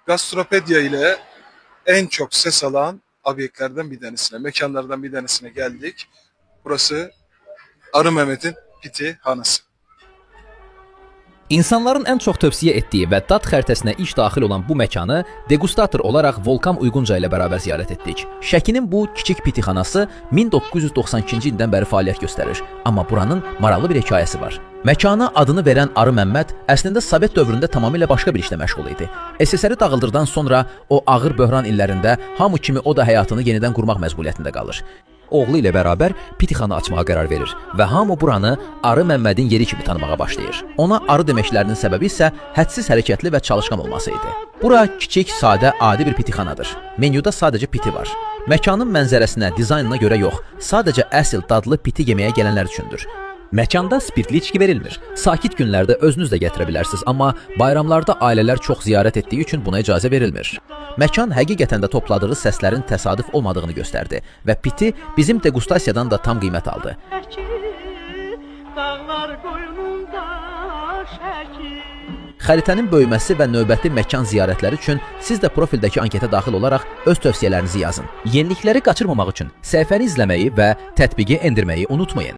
Gastropedia ile en çok ses alan objektlerden bir tanesine, mekanlardan bir tanesine geldik. Burası Arı Mehmet'in Piti Hanası. İnsanların ən çox tövsiyə etdiyi və dad xəritəsinə iş daxil olan bu məkanı degustator olaraq Volkan Uyğunca ilə bərabər ziyarət etdik. Şəkinin bu kiçik pitixanası 1992-ci ildən bəri fəaliyyət göstərir. Amma buranın maraqlı bir hekayəsi var. Məkana adını verən Arı Məmməd əslində Sovet dövründə tamamilə başqa bir işlə məşğul idi. SSR dağıldıqdan sonra o ağır böhran illərində hamı kimi o da həyatını yenidən qurmaq məcburiyyətində qalır. Oğlu ilə bərabər pitixana açmağa qərar verir və hamı buranı Arı Məmmədin yeri kimi tanımağa başlayır. Ona arı deməklərinin səbəbi isə hədsiz hərəkətli və çalışqan olması idi. Bura kiçik, sadə, adi bir pitixanadır. Menyuda sadəcə piti var. Məkanın mənzərəsinə, dizaynına görə yox, sadəcə əsl dadlı piti yeməyə gələnlər üçündür. Məkanda spirtli içki verilmir. Sakit günlərdə özünüz də gətirə bilərsiniz, amma bayramlarda ailələr çox ziyarət etdiyi üçün buna icazə verilmir. Məkan həqiqətən də topladığı səslərin təsadüf olmadığını göstərdi və piti bizim degustasiyadan da tam qiymət aldı. Şəki, dağlar qoynunda Şəki. Xəritənin böyüməsi və növbəti məkan ziyarətləri üçün siz də profildəki anketə daxil olaraq öz tövsiyələrinizi yazın. Yenilikləri qaçırmamaq üçün səhifəni izləməyi və tətbiqi endirməyi unutmayın.